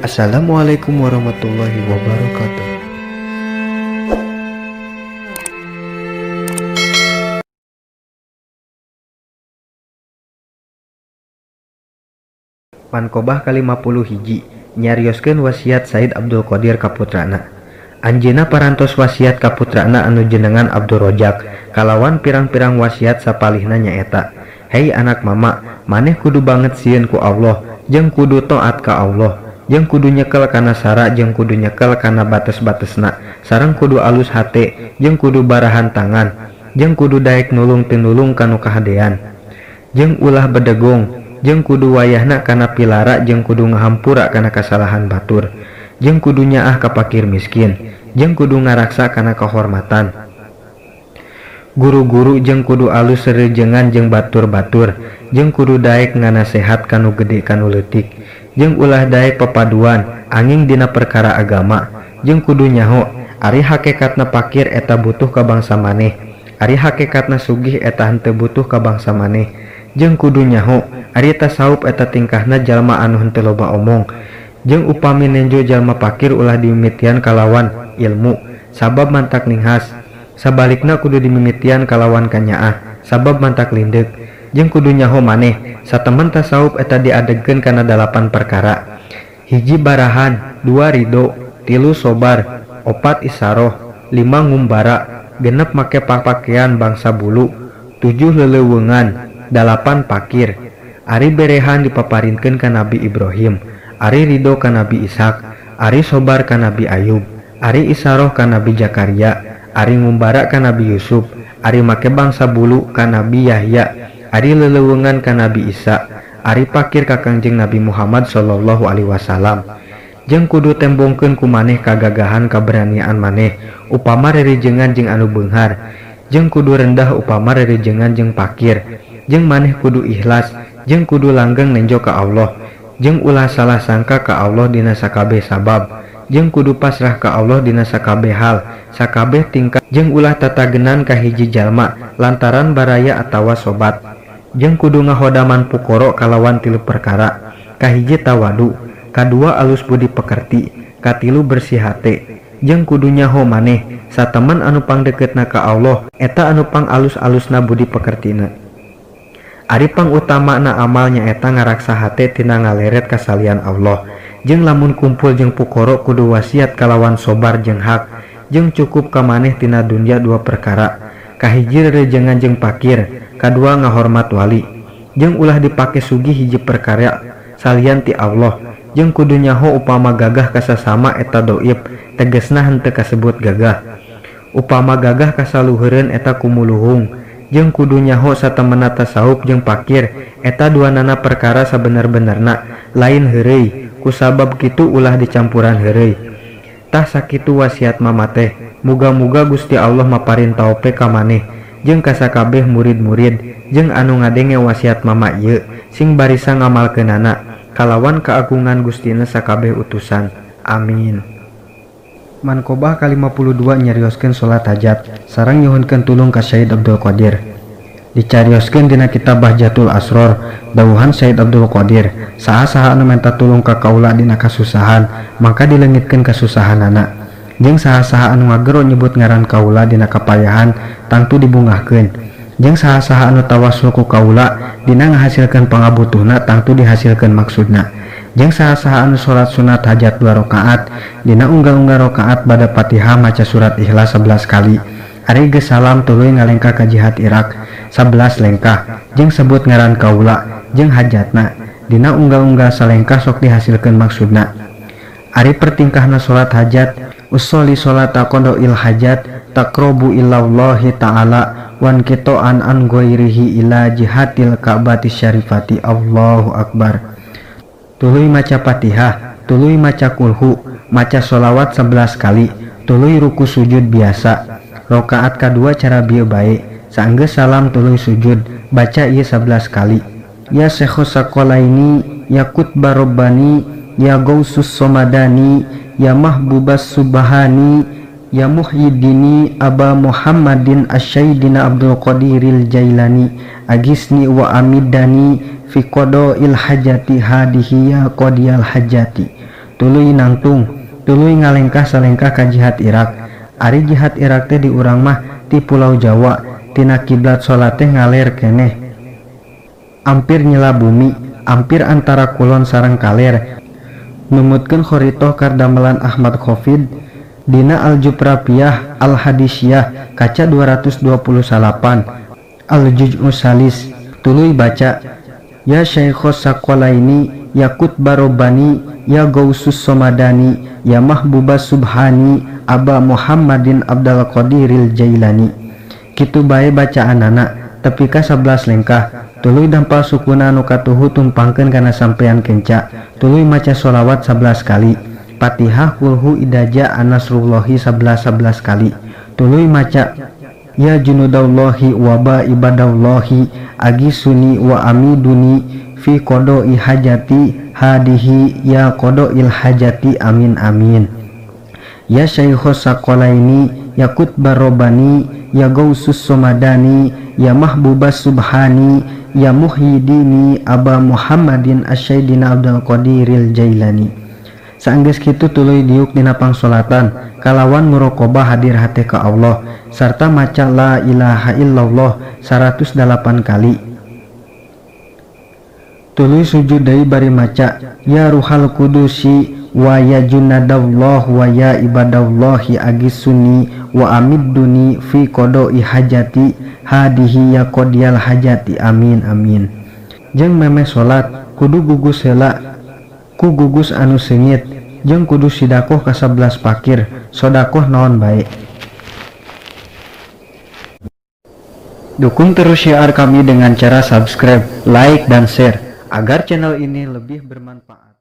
Assalamualaikum warahmatullahi wabarakatuh. Manqobah ka-51 nyarioskeun wasiat Said Abdul Qadir ka putrana. Anjeunna parantos wasiat ka putrana anu jenengan Abdur Rojak kalawan pirang-pirang wasiat sapalihna nyaeta: Hei anak mama, maneh kudu banget sieun ku Allah jeung kudu taat ka Allah, jeung kudu nyekel kana sara jeung kudu nyekel kana bates-batesna, sareng kudu alus hate jeung kudu barahan tangan, jeung kudu daek nulung tinulung kanu kahadean, jeung ulah bedegong, jeung kudu wayahna kana pilara jeung kudu ngahampura kana kasalahan batur, jeung kudu nyaah ka pakir miskin, jeung kudu ngaraksa kana kahormatan guru-guru, jeung kudu alus serejengan jeung batur-batur, jeung kudu daek nganasehat kanu gede kanu leutik, jeung ulah daek papaduan angin dina perkara agama, jeung kudu nyaho ari hakekatna pakir eta butuh ka bangsa maneh, ari hakekatna sugih eta henteu butuh ka bangsa maneh, jeung kudu nyaho ari tasawuf eta tingkahna jalma anu henteu loba omong, jeung upami nenjo jalma pakir ulah dimimitian kalawan ilmu sabab mantak ninghas, sabalikna kudu dimimitian kalawan kanyaah sabab mantak lindeuk, jeung kudu nyaho maneh satemen tasawuf eta diadegkeun kana 8 perkara: hiji barahan, 2 ridho, 3 sobar, 4 isaroh, 5 ngumbara, 6 make papakean bangsa bulu, 7 leleuweungan, 8 pakir. Ari berehan dipaparinkeun ka Nabi Ibrahim, ari ridho ka Nabi Ishak, ari sobar ka Nabi Ayub, ari isaroh ka Nabi Zakaria, ari ngumbara ka Nabi Yusuf, ari make bangsa bulu ka Nabi Yahya, ari leleuweungan ka Nabi Isa, ari pakir ka Kangjeng Nabi Muhammad sallallahu alaihi wasallam. Jeung kudu tembongkeun ku maneh kagagahan kaberanian maneh upama rerijengan jeung anu beunghar, jeung kudu rendah upama rerijengan jeung pakir, jeung maneh kudu ikhlas, jeung kudu langgeng nenjo ka Allah, jeung ulah salah sangka ka Allah dina sakabeh sabab, jeung kudu pasrah ka Allah dina sakabeh hal, sakabeh tingkah, jeung ulah tatagenan ka hiji jalma lantaran baraya atawa sobat, jeung kudu ngahodaman pukoro kalawan 3 perkara: kahiji tawadu, kadua alus budi pekerti, katilu bersih hate. Jeung kudu nyaho maneh satemen anu pangdeukeutna ka Allah eta anu pang alus-alusna budi pekertina. Ari pangutamana amal nyaeta ngaraksa hate tina ngaleret kasalian Allah, jeung lamun kumpul jeung pukoro kudu wasiat kalawan sobar jeung hak, jeung cukup ka maneh tina dunya 2 perkara: kahiji rerejengan jeung pakir, kadua ngahormat wali, jeung ulah dipake sugih hiji perkara salian ti Allah, jeung kudu nyaho upama gagah kasasama eta doib tegesna henteu kasebut gagah, upama gagah kasaluhureun eta kumuluhung, jeung kudu nyaho satemena tasawuf jeung pakir eta duanana perkara sabener-benerna lain heureuy, kusabab kitu ulah dicampuran heureuy. Tah sakitu wasiat mama teh, muga-muga Gusti Allah maparin taufik ka maneh jeung ka sakabeh murid-murid jeung anu ngadenge wasiat mama ieu sing barisa ngamalkeunana kalawan keagungan Gustina sakabeh utusan. Amin. Manqobah ka-52 nyarioskeun salat hajat sareng nyuhunkeun tulung ka Said Abdul Qadir. Dicarioskeun dina kitab Bahjatul Asror dawuhan Said Abdul Qadir, saha-saha anu menta tulung ka kaula dina kasusahan maka dileungitkeun kasusahanana, jeung saha-saha anu ngagero nyebut ngaran kaula dina kapayahan tangtu dibungahkeun, jeung saha-saha anu tawassul ku kaula dina ngahasilkeun pangabutuhna tangtu dihasilkeun maksudna, jeung saha-saha anu salat sunat hajat 2 rakaat dina unggal-unggal rakaat bada Fatihah maca surat Ikhlas 11 kali, ari geus salam tuluy ngalengkah ka jihad Irak 11 lengkah jeung sebut ngaran kaula jeung hajatna dina unggal-unggal salengkah sok dihasilkeun maksudna. Ari pertingkahna salat hajat usolli salata qada'il hajat taqrabu ilallahi ta'ala wan qita'an an ghairihi ila jihatil ka'bati syarifati. Allahu akbar. Tuluy maca Fatihah, tuluy maca kulhu, maca sholawat 11 kali, tuluy ruku sujud biasa. Rakaat kadua cara bieu bae, saenggeus salam tuluy sujud, baca ieu 11 kali. Ya Syekh Sakolaini, ya Qutba Rabbani, ya Gausus Somadani, ya Mahbubas Subhani, ya Muhyiddini Aba Muhammadin Asyaidina Abdul Qadiril Jailani, agisni wa amidani fi qada'il hajati hadihi ya qadiyal hajati. Tuluy nangtung, tuluy ngalengkah salengkah ka jihat Irak. Ari jihat Irak teh di urang mah ti pulau Jawa, tina kiblat salat teh ngaler keneh. Ampir nyela bumi, ampir antara kulon sareng kaler. Numutkeun Kharitoh kardamelan Ahmad Khafidh dina Al-Juprapiyah Al-Hadisiyah kaca 228 Al-Juz'us Salis. Tuluy baca Ya Syaikhos Saqalaini ya Qutba Rabbani ya Gausus Somadani ya Mahbubas Subhani Aba Muhammadin Abdul Qadiril Jailani. Kitu bae bacaanana tepi ka 11 lengkah. Tuluy dampal sukuna nu katuhu tumpangkeun kana sampean kenca. Tuluy maca sholawat 11 kali. Fatihah kulhu idaja anasrullahi 11-11 kali. Tuluy maca ya junudallahi wa ba ibadallahi agisuni wa amiduni fi qada'i hajati hadihi ya qada'il hajati amin amin. Ya Syaikhos Saqalaini ya Qutbar Rabbani ya Gausus Somadani ya Mahbubas Subhani ya Muhyiddini Aba Muhammadin Asyaidina Abdul Qadiril Jailani. Saenggeus kitu tuluy diuk dina pangsolatan kalawan muraqabah hadir hate ka Allah sarta maca la ilaha illallah 108 kali. Tuluy sujud deui bari maca ya ruhal kudusi wa ya junadallah wa ya ibadallahi agisuni wa amidduni fi qada'i hajati hadihi ya qadiyal hajati amin amin. Jeung memeh salat kudu gugus heula ku gugus anu seungit jeung kudu sidakoh ka 11 pakir sodakoh naon bae. Dukung terus syiar kami dengan cara subscribe, like, dan share agar channel ini lebih bermanfaat.